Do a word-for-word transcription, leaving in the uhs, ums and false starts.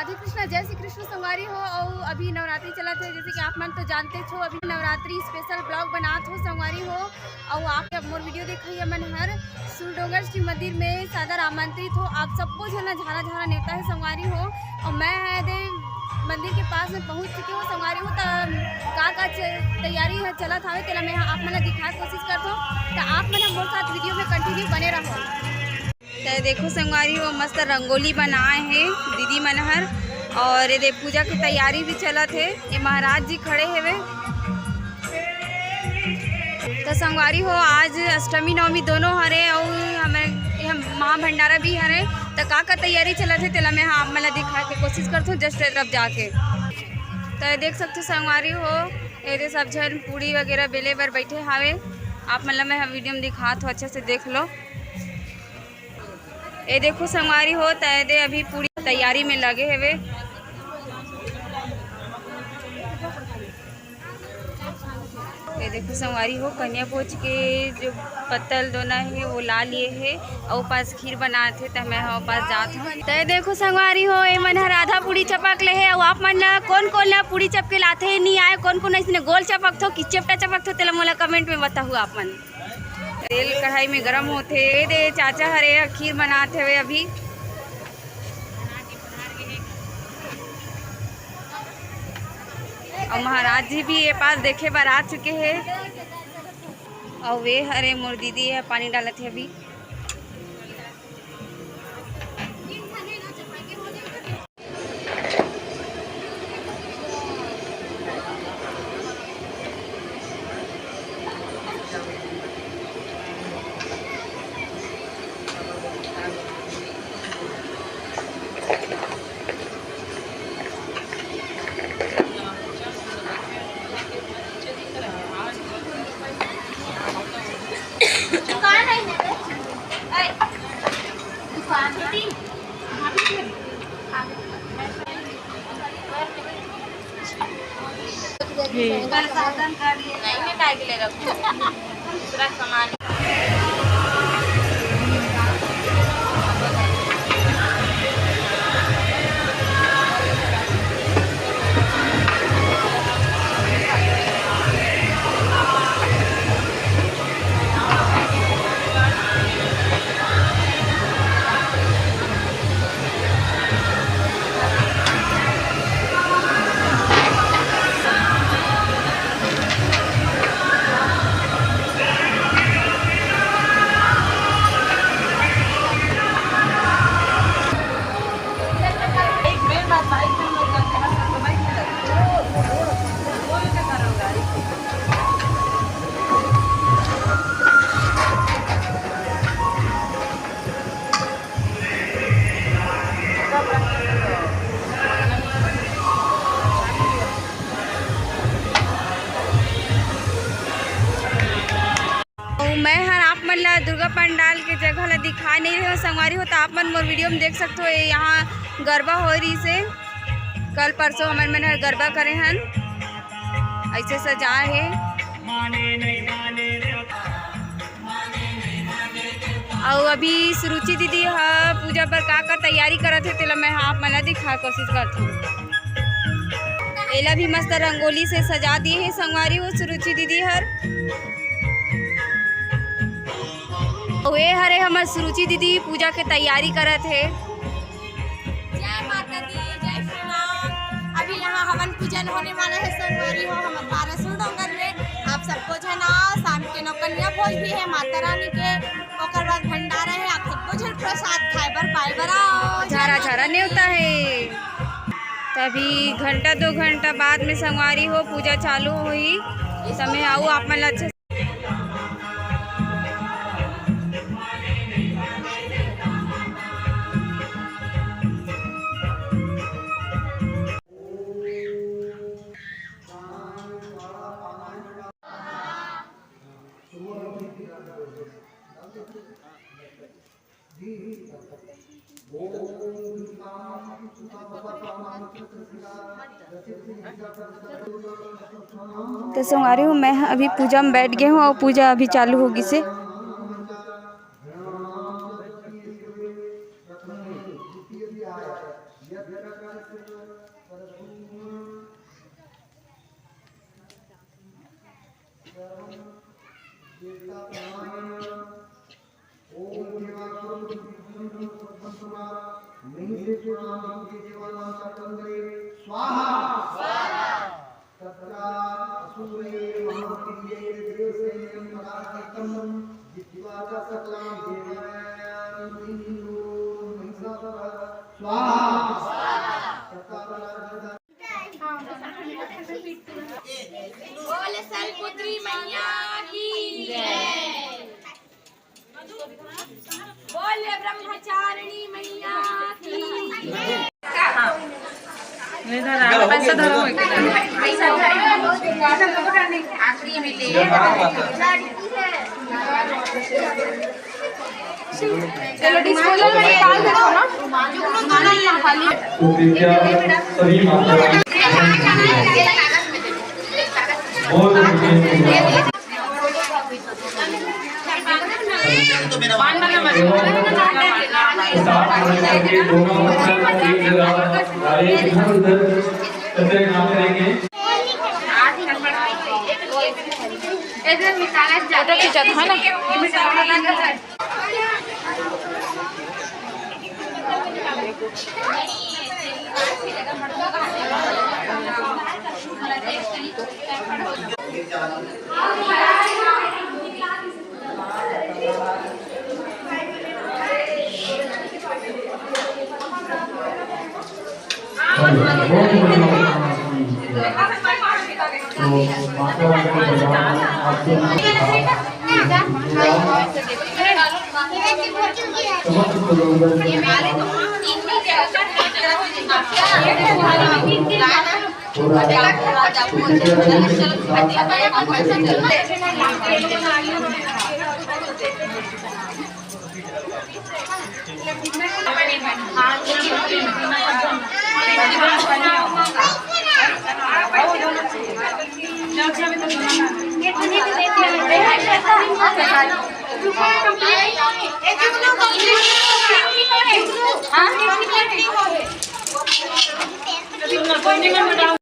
राधे कृष्णा, जय श्री कृष्ण संगवारी हो। और अभी नवरात्रि चलत हे, जैसे कि आप मन तो जानते छो, अभी नवरात्रि special vlog बनात हो संगवारी हो। और आप अब मोर video देखइया मन हर सूरडोंगर शिव मंदिर में सादर आमंत्रित हो। आप सबको झन ला झारा झारा नेवता हे संगवारी हो। और मैं हे दे मंदिर के पास में पहुंच चुके हो संगवारी हो। त का का च-, तैयारी ह चलत हावे, तेला मैं आप मन ला दिखाए कोशिश करत हूँ। त आप मन मोर साथ video में continue बने रहो। त देखो संगवारी हो, मस्त रंगोली बनाए हे दीदी मन हर। और ये दे पूजा की तैयारी भी चलत हे। ये महाराज जी खड़े हेवे। त संगवारी हो, आज अष्टमी नवमी दोनों हरे, और हमें, ये हम महा भंडारा भी हरे। त का का तैयारी चलत हे, तेला मैं आप मन ला दिखाए के कोशिश करत हूँ, just ए तरफ जाके। त देख सकते हो संगवारी हो, ये दे सब झन पूड़ी वगैरह बेले बर बैठे हावे। आप मन ला मैं video में दिखात हूँ, अच्छे से देख लो। ये देखो संगवारी हो, त ये दे अभी पूड़ी तैयारी में लगे हेवे। ये देखो संगवारी हो, कन्या भोज के जो पत्तल दोना हे, वो ला लिए हे, अउ पास खीर बनात हे, त मैं ह पास जात हूँ। त ये देखो संगवारी हो, ये मन ह आधा पूड़ी चपक ले हे। अउ आप मन ला कोन कोन ला पूड़ी चपके लाथे नहीं आए, कोन कोन अइसने गोल चपक थो कि चेपटा चपक थो, तेला मोला comment में बताहू आप मन। तेल कढ़ाई में गरम होथे। ये दे चाचा हरे ह खीर बनात हवे अभी। अउ महाराज जी भी ये पास देखे बर आ चुके हे। अउ वे हरे मोर दीदी ह पानी डालत हे अभी। नहीं, मैं काय के ले रखूँ? दूसरा सामान। अउ मैं हर आप मन ला दुर्गा पंडाल के जगह ला दिखा नहीं रहे हो संगवारी हो, तो आप मन मोर video में देख सकते हो। ये यहाँ गरबा हो रही से, कल परसों हमन मन हर गरबा करे हन, ऐसे सजा है। अउ अभी सुरुचि दीदी ह पूजा बर का का तैयारी करत हे, तेला मैं आप मन ला दिखा कोशिश करत हूँ। एला भी मस्त रंगोली से सजा दिए हे संगवारी हो सुरुचि दीदी हर। अउ ए हरे हमर सुरुचि दीदी पूजा के तैयारी करत हे। जय माता दी, जय श्री राम। अभी यहाँ हवन पूजन होने वाला है संगवारी हो, हमर पारा सूरडोंगर में। आप सबको झन आओ, शाम के नौकन्या भोज भी है माता रानी के, ओकर बाद भंडारा है, आप सबको झन प्रसाद खाए बर पाए बर आओ। झारा झारा नेवता है। तभी घंटा दो घंटा बाद में संगवारी हो पूजा चालू होही, समय आऊ आप मन ला अच्छे तो संगवारी हो, मैं अभी पूजा में बैठ गए हूँ और पूजा अभी चालू होगी से। ओम देवा स्वरूप विष्णु सद्गुण स्वाहा। स्वाहा। तत्र असुरैर्महावीर्यैर्देवसैन्यं पराजितं जित्वा च सकलान् देवान् मृत्युर्महिषासुरः। स्वाहा। तत्र बोल सलपुत्री मैया की जय। बोल ब्रह्मचारिणी मैया की। इधर आओ, पैसा धरो, पैसा धरो। आखिरी में ले। चलो, disposal में निकाल देता हूँ ना। खाली। तो कृपया सभी माताएं बहुत फोटो खींचत है ना।